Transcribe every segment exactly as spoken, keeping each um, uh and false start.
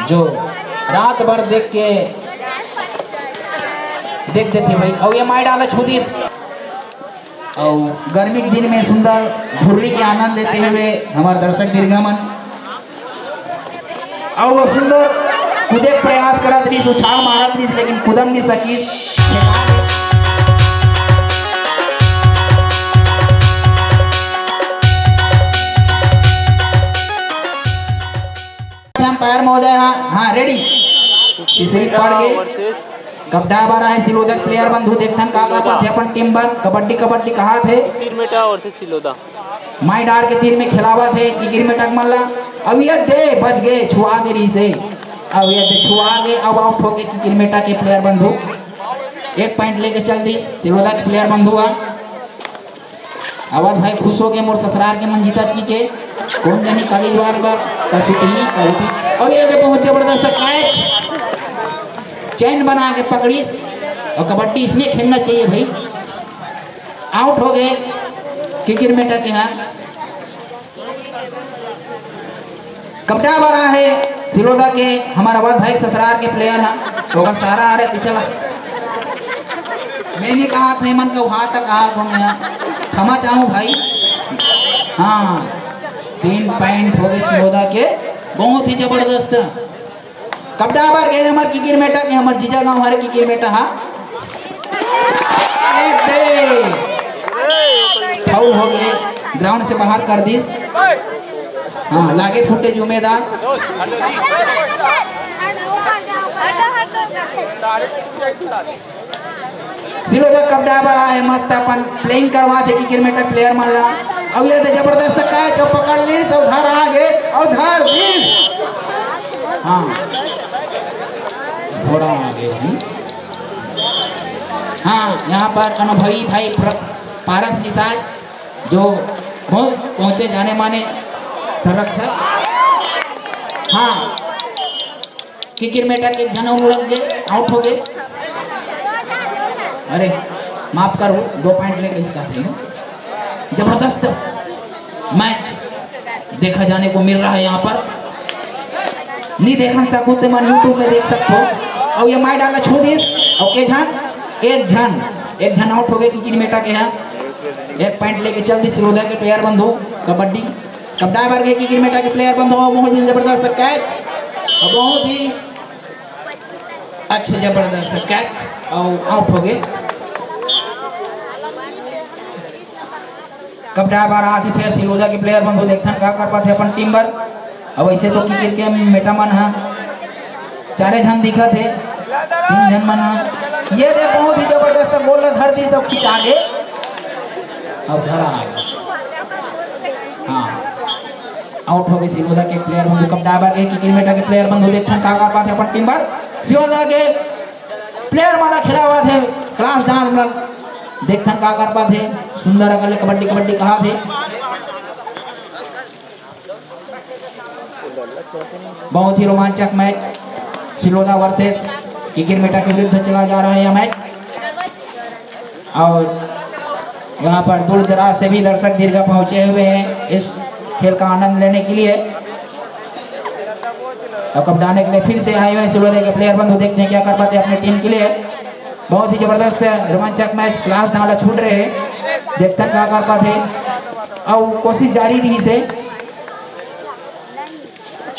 जो रात भर देख के देख देथे भाई। अउ ये माई डाला छू दिस। अउ गर्मी के दिन में सुंदर धुर्री के आनंद लेते हुए हमारे दर्शक दीर्घा मन। अउ वो सुंदर कूदे के प्रयास करत रहिस, उछाल मारत रहिस, लेकिन कूदम नहीं सकिस। अंपायर महोदय, हाँ, हाँ, रेडी। सिसरी पड़ गे। कपड़ा बर आहे सिलोदा के प्लेयर बंधु, देखथन का कर पाथे अपन टीम बर। कबड्डी, कबड्डी कहात हे। तीन मीटर और से सिलोदा। माई डार के तीर में खेलावत हे किकिरमेटा के मन ला। अब ये दे बच गे, छुआ गे रहिस हे। अब ये दे छुआ गे, अब आउट हो गे किकिरमेटा के प्लेयर बंधु। एक पॉइंट लेके चल दिस सिलोदा के प्लेयर बंधु हा। अवध भाई खुश हो गे, मोर ससुरार के मन जीतत कि के। कोन जनी काली द्वार बर का सुतही, का उठी। अब ये दे बहुत जबरदस्त कैच, चैन बना के पकड़िस। अउ कबड्डी इसने खेलना चाहिए भाई। आउट हो गे किकिरमेटा के हा। कपड़ा बर आहे सिलोदा के हमार अवध भाई ससुरार के प्लेयर हा, ओकर सारा आ रहे पीछे ला। मैं नहीं कहा था, मन का हाथ तक आ था मैं, क्षमा चाहूँ भाई। हाँ, तीन पॉइंट हो गे सिलोदा के, बहुत ही जबरदस्त। कपड़ा बर गे हमर किकिरमेटा के, हमर जीजा गांव हरे किकिरमेटा हा। ए दे। फाउल हो गे, ग्राउंड से बाहर कर दिस। हाँ, लागे फुटे जुम्मेदार। सिलोदा कपड़ा बर आहे, मस्त अपन प्लेइंग करवाथे किकिरमेटा प्लेयर मन ला। अउ ये दे जबरदस्त कैच, अउ पकड़ लिस, अउ धर आ गे, अउ धर दिस। हाँ, थोड़ा आ गे भाई। हाँ, यहाँ पर अनुभवी भाई प्र-, पारस निषाद, जो बहुत पहुंचे जाने माने संरक्षक। हाँ, किकिरमेटा के एक झन अउ लुढ़क गे, आउट हो गे। अरे, माफ करो, दो पॉइंट लेके इसका थे। जबरदस्त मैच देखा जाने को मिल रहा है यहाँ पर। नहीं देखना सको तो मन YouTube में देख सकते हो। अउ ये माई डाला छू दिस, अउ के झन, एक झन, एक झन आउट हो गे किकिरमेटा के हा। एक पॉइंट लेके चल दिस सिलोदा के प्लेयर बंधु। कबड्डी कपड़ा बर गे किकिरमेटा के प्लेयर बंधु, बहुत ही जबरदस्त कैच, अउ बहुत ही अच्छा जबरदस्त कैच, अउ आउट हो गे। कपड़ा बर आथे फेर सिलोदा के प्लेयर बंधु, देखथन का कर पाथे अपन टीम बर। अउ वैसे तो किकिरमेटा मन हा चारे झन दिखत हे, तीन झन मन हा। ये देख, बहुत ही जबरदस्त गोल ला धर दिस, सब कुछ आगे। अब धरा आगे। हाँ, आउट हो गे सिलोदा के प्लेयर बंधु। कपड़ा बर गे किकिरमेटा के प्लेयर बंधु, देखथन का कर पाथे अपन टीम बर। सिलोदा के प्लेयर मन ला खिलावत हे क्लास डांस मन, देखथन का कर पाथे। सुंदर अकन ले कबड्डी कबड्डी कहाथे। बहुत ही रोमांचक मैच, सिलोदा वर्सेस किकिरमेटा के विरुद्ध चला जा रहा है यह मैच। और यहाँ पर दूर दराज से भी दर्शक दीर्घा पहुंचे हुए हैं इस खेल का आनंद लेने के लिए। और कपड़ा के लिए फिर से आए हुए हैं सिलोदा के प्लेयर बंधु, देखते हैं क्या कर पाते हैं अपनी टीम के लिए। बहुत ही जबरदस्त रोमांचक मैच, क्लास डांस ला छूट रहे हैं, देखथन का कर पाथे। अउ कोशिश जारी रहिस हे।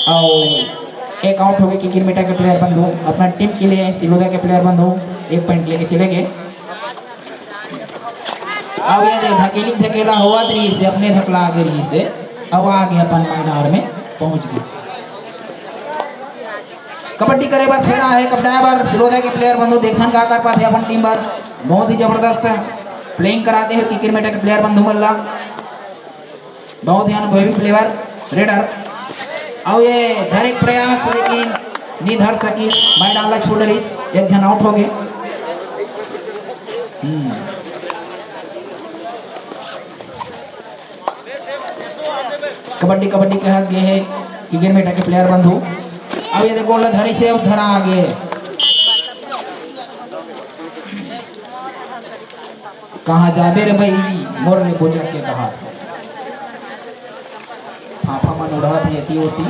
अउ एक आउट हो गे किकिरमेटा के प्लेयर बंधु, अपना टीम के लिए सिलोदा के प्लेयर बंधु एक पॉइंट लेके चले गे। अउ ये दे धकेली धकेला होवत रहिस हे, अपने धकला आगे रहिस हे, अब आगे अपन मैदान में पहुंच गे। कबड्डी करे बर फेर आहे, कपड़ा बर सिलोदा के प्लेयर बंधु, देखथन का कर पाथे अपन टीम बर। बहुत ही जबरदस्त प्लेइंग कराथे किकिरमेटा के प्लेयर बंधु मन ला। बहुत ही अनुभवी प्लेयर रेडर। अउ ये धरे के प्रयास, लेकिन नी धर सकिस, माई डांस ला छूट रहिस, एक झन आउट हो गे। हम्म। कबड्डी कबड्डी कहत गे हे किकिरमेटा के प्लेयर बंधु। अउ ये दे गोल ला धरिस हे, अउ धरा आगे। कहाँ जाबे रे बहिनी, मोर ले बोचक के कहा। फाफा मन उड़ात हे एती ओती।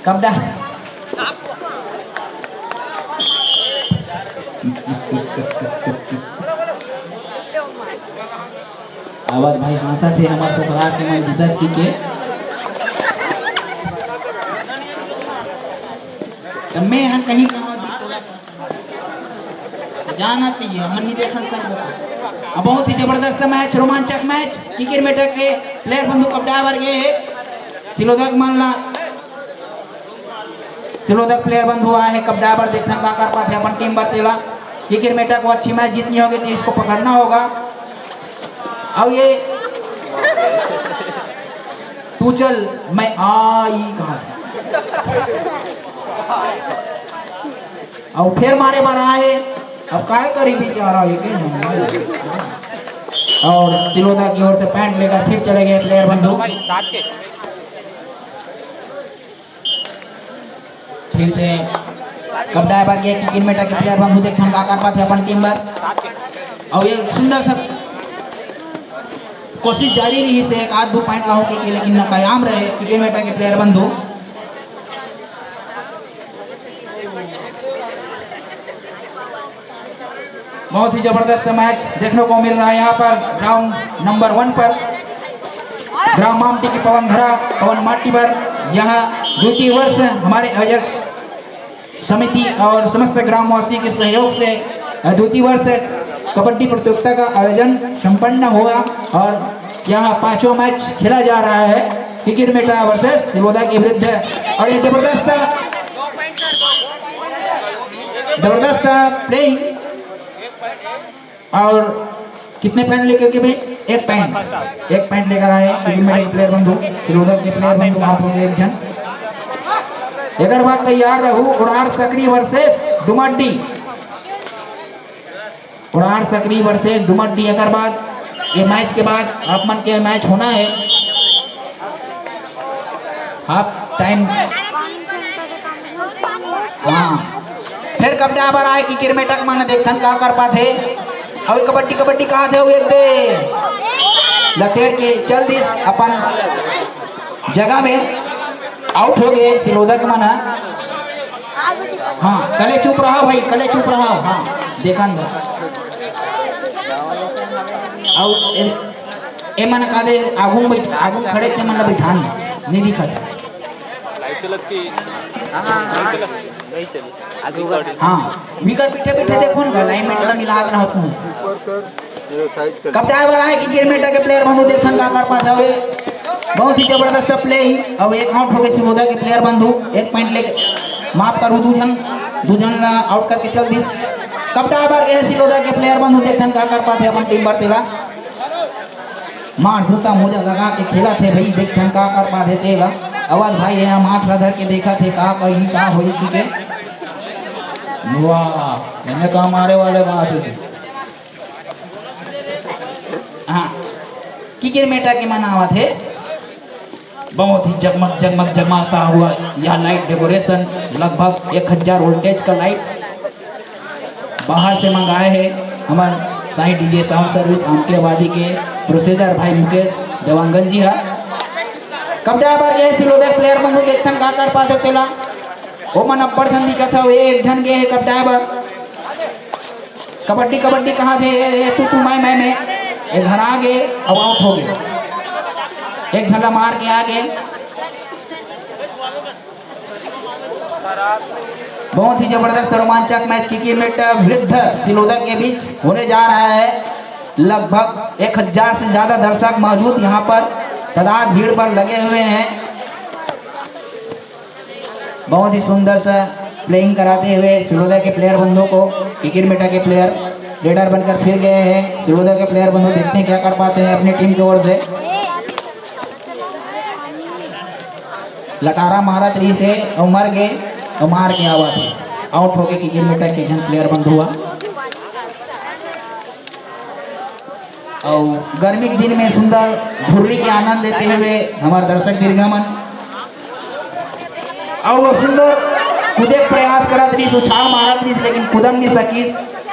कपड़ा। आवत भाई हाँसत हे, हमर ससुराल के मन जीतत कि के। त मैं ह कहीं कहाँ जीत तोला। जाना चाहिए, हमन नहीं देखन सकबो। अब बहुत ही जबरदस्त मैच, रोमांचक मैच, किकिर मेटा के प्लेयर बंधु कपड़ा बर गए हे, सिलोदक मन ला, सिलोदक प्लेयर बंधु आए हे कपड़ा बर, देखथन का कर पाथे अपन टीम बर तेला। किकिर मेटा को अच्छी मैच जीतनी होगी तो इसको पकड़ना होगा। अब ये तू चल, मैं आई कहा। अउ फेर मारे बर आए, अब काय करी बेचारा ये के। और सिलोदा की ओर से पैंट लेकर फिर चले गए प्लेयर बंधु। फिर से कपड़ा बर गए किकिर मेटा के प्लेयर बंधु, देखथन का कर पाथे अपन टीम बर। और ये सुंदर सा कोशिश जारी रही से एक आध दो पॉइंट लाहू के, लेकिन नाकाम रहे किकिर मेटा के प्लेयर बंधु। बहुत ही जबरदस्त मैच देखने को मिल रहा है यहाँ पर ग्राउंड नंबर वन पर। ग्राम मामटी की पवन धरा, पवन माटीबर, यहाँ द्वितीय वर्ष हमारे अध्यक्ष समिति और समस्त ग्रामवासी के सहयोग से द्वितीय वर्ष कबड्डी प्रतियोगिता का आयोजन संपन्न हुआ और यहाँ पांचवा मैच खेला जा रहा है, किकिर मेटा वर्सेस सिलोदा के विरुद्ध। और ये जबरदस्त, जबरदस्त प्लेइंग। और कितने पॉइंट लेकर के भाई? एक पॉइंट, एक पॉइंट लेकर आए किकिर मेटा के प्लेयर बंधु, सिलोदा के प्लेयर बंधु वहां पर एक जन। एक बार तैयार रहू, उड़ार सकरी वर्सेस डुमड्डी। उड़ान सकरी वर्सेस डुमरडी। एकर बाद ये मैच के बाद आप मन के मैच होना है हाफ टाइम। हाँ, फिर कबड्डी बर आए किकिर मेटा के मन, देखथन का कर पाथे। अउ कबड्डी कबड्डी कहा थे, एक दे लतेड़ के चल दिस अपन जगह में, आउट हो गए सिलोदा के मन ह। हाँ, कले चुप रहा भाई, कले चुप रहा। हाँ, देखन दो। अउ ए, ए मन का दे आगू में बैठ, आगू में खड़े ते मन ला बैठान नहीं दिखत। लाइव चलत की? हाँ, हाँ, हाँ। नहीं चलत। हाँ, विकर पीछे पीछे देखो ना, लाइन में चला मिला रहा तू। कब जाए वाला है कि गिरमेटा के प्लेयर बंधु देखन का कर पास हवे। बहुत ही जबरदस्त प्ले ही। अब एक आउट हो गए सिमोदा के प्लेयर बंधु, एक पॉइंट लेके, माफ करू, दू जन, दू जन आउट करके चल दिस। कब जाए बार गए सिमोदा के प्लेयर बंधु देखन का कर पाते अपन टीम बर तेला। मार जूता मोजा लगा के खेला थे भाई, देखथन का कर पाते तेला। अवध भाई यहाँ माथ ला धर के देखा थे का कही का होई की के। वाह, एमे का मारे वाले बात है। हाँ, किकिर मेटा के मन आवत हे। बहुत ही जगमग जगमग जगमगाता हुआ यह लाइट डेकोरेशन, लगभग एक हजार वोल्टेज का लाइट बाहर से मंगाए हे हमर Sai DJ sound service Amti आबादी के प्रोसेसर भाई मुकेश देवांगन जी हा। कब जाए बर गए सिलोदय प्लेयर मन देखथन का कर पाते तेला। ओ मन अब्बड़ झन दिखत हवे, एक झन गए हे कब जाए बर। कबड्डी कबड्डी कहा थे, ए, ए, तू तू मैं मैं मैं, ए धरा गे, अब आउट हो गए। एक झन ला मार के आ गए। बहुत ही जबरदस्त रोमांचक मैच किकिर मेट वृद्ध सिलोदा के बीच होने जा रहा है। लगभग एक हजार से ज्यादा दर्शक मौजूद यहाँ पर तादाद भीड़ पर लगे हुए हैं। बहुत ही सुंदर सा प्लेइंग कराते हुए सिलोदा के प्लेयर बंधुओं को, किकिर मेटा के प्लेयर रेडर बनकर फिर गए हैं। सिलोदा के प्लेयर बंधु देखते हैं क्या कर पाते हैं अपनी टीम की ओर से। लटारा मारत रही से और मर गए और मार के आवा थे, आउट हो गए किकिर मेटा के झन प्लेयर बंधु हुआ। अउ गर्मी के दिन में सुंदर घुर्री के आनंद लेते हुए हमार दर्शक दीर्घा मन। अउ वो सुंदर कूदे के प्रयास करत रहिस, उछाल मारत रहिस, लेकिन कूदन नहीं सकिस,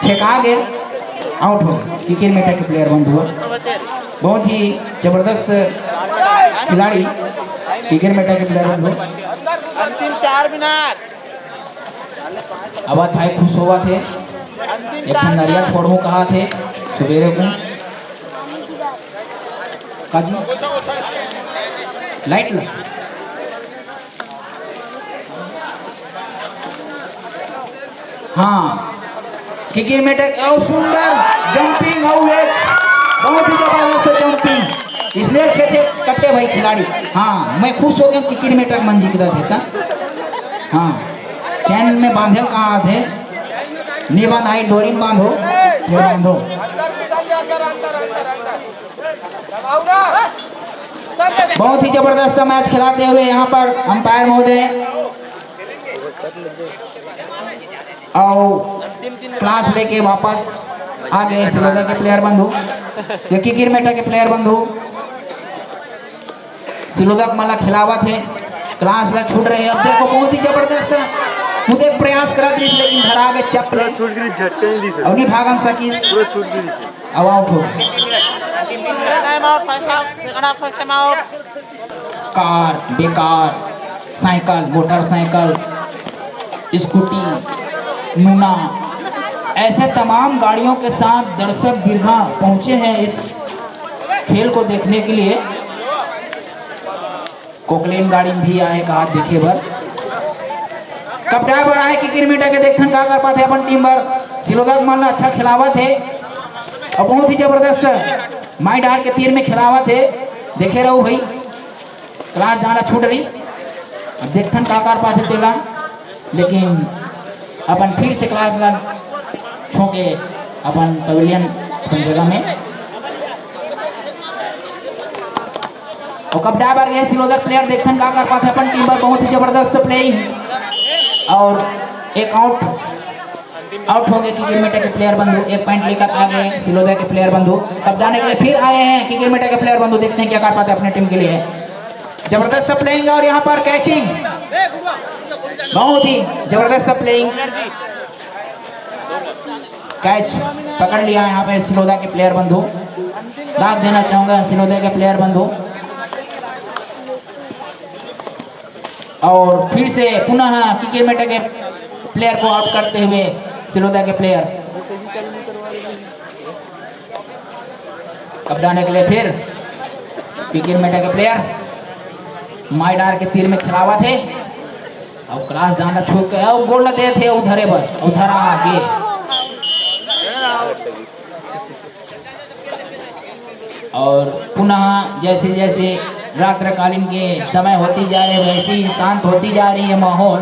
छेका गे, आउट हो। किकिर मेटा के प्लेयर बंधु हुआ, बहुत ही जबरदस्त खिलाड़ी। किकर मेटा के प्लेयर बंधु। अंतिम चार मिनट। अवध भाई खुश होवत हे। एक ठन नरियर फोड़हूं कहाथे सुबेरे को। का जी? लाइट ला। हाँ, किकर मेटा अउ सुंदर जंपिंग अउ एक बहुत ही जबरदस्त जंपिंग। इसलिए खेते कथे भाई खिलाड़ी। हाँ, मैं खुश हो गया किकर मेटा मन जीत देता। हाँ, चैन में बांधे कहा थे, नहीं बांध आई, डोरी में बांधो, फिर बांधो। बहुत ही जबरदस्त मैच खिलाते हुए यहाँ पर अंपायर महोदय अउ क्लास लेके वापस आ गए सिलोदा के प्लेयर बंधु, ये किकर मेटा के प्लेयर बंधु सिलोदा के मन ला खिलावत हे। क्लास ला छूट रहे, अब देखो बहुत ही जबरदस्त है, खुद एक प्रयास करत रहिस लेकिन धरा के चप ले छूट गई, झटके नहीं दी सर। अउ नहीं भागन सकिस। पूरा छूट गई सर। अब आउट हो गए। Time out, first half, second half, first time out. Car, बेकार, साइकिल, मोटरसाइकिल, स्कूटी, नूना, ऐसे तमाम गाड़ियों के साथ दर्शक दीर्घा पहुंचे हैं इस खेल को देखने के लिए। कोकलेन गाड़ी में भी आए का देखे बर। कब ड्राइवर आए किकर मेटा के देखथन का कर पाथे अपन टीम बर। सिलोदा के मन ला अच्छा खिलावत हे अउ बहुत ही जबरदस्त माई डार के तीर में खिलावत हे। देखे रहो भाई, क्लास जाना छूट रही। अब देखथन का कर पाथे तेला, लेकिन अपन फिर से क्लास ला छोके अपन पवेलियन अपन जगह में। अउ कब ड्राइवर ये सिलोदा के प्लेयर देखथन का कर पाथे अपन टीम बर। बहुत ही जबरदस्त प्लेइंग अउ एक आउट, आउट हो गए किकर मेटा के प्लेयर बंधु। एक पॉइंट लेकर आ गए सिलोदा के प्लेयर बंधु। कब जाने के लिए फिर आए हैं किकर मेटा के प्लेयर बंधु, देखते हैं क्या कर पाते अपने टीम के लिए। जबरदस्त प्लेइंग अउ यहाँ पर कैचिंग, बहुत ही जबरदस्त प्लेइंग। कैच पकड़ लिया यहाँ पे सिलोदा के प्लेयर बंधु। दाद देना चाहूंगा सिलोदा के प्लेयर बंधु। अउ फिर से पुनः किकर मेटा के प्लेयर को आउट करते हुए सिलोदा के प्लेयर। कब जाने के लिए फिर किकर मेटा के प्लेयर माई डार के तीर में खिलावत हे अउ क्लास जाना छू के अउ गोल दे थे उधरे बर उधर आगे। अउ पुनः जैसे जैसे रात्रकालीन के समय होती जा रही है वैसे ही शांत होती जा रही है माहौल।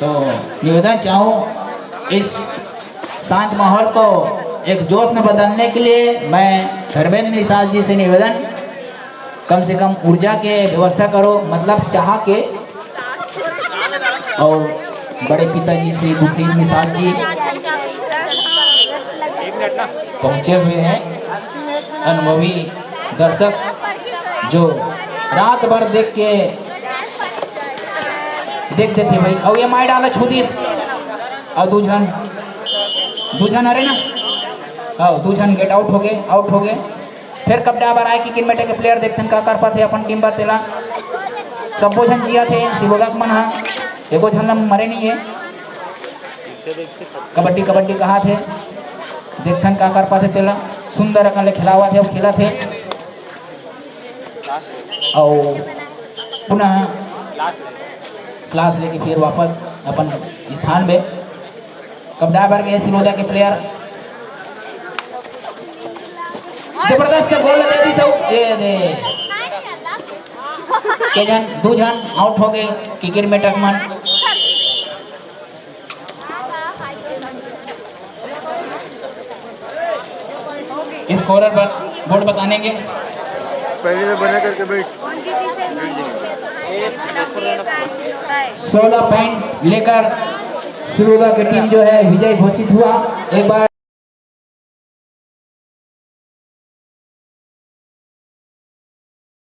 तो निवेदन चाहूँ इस शांत माहौल को एक जोश में बदलने के लिए मैं धर्मेंद्र निषाद जी से निवेदन, कम से कम ऊर्जा के व्यवस्था करो, मतलब चाह के। अउ बड़े पिताजी श्री दुखीन निषाद जी पहुंचे हुए हैं, अनुभवी दर्शक जो रात भर देख के देख देथे भाई। अउ ये माई डाला छुदिस अउ दू झन, दू झन अरे ना, हाँ दू झन गेट आउट हो गए, आउट हो गए। फिर कब ड्राइवर आए किकर मेटा के प्लेयर देखथन का कर पाथे अपन टीम बर तेला। सब्बो झन जिया थे सिलोदा के मन हा, एको झन ला मरे नहीं है। कबड्डी कबड्डी कहा थे, देखथन का कर पाथे तेला। सुंदर अकन ले खिलावा थे, खेला थे। अउ पुनः क्लास लेके फिर वापस अपन स्थान पे। कब ड्राइवर के सिलोदा के प्लेयर जबरदस्त गोल दे दी सब। ए दे के झन, दू झन आउट हो गए किकर मेटा के मन। स्कोरर पर बोर्ड बताने के। पहले तो बना करके बैठ। सोलह पॉइंट लेकर सिलोदा की टीम जो है विजय घोषित हुआ। एक बार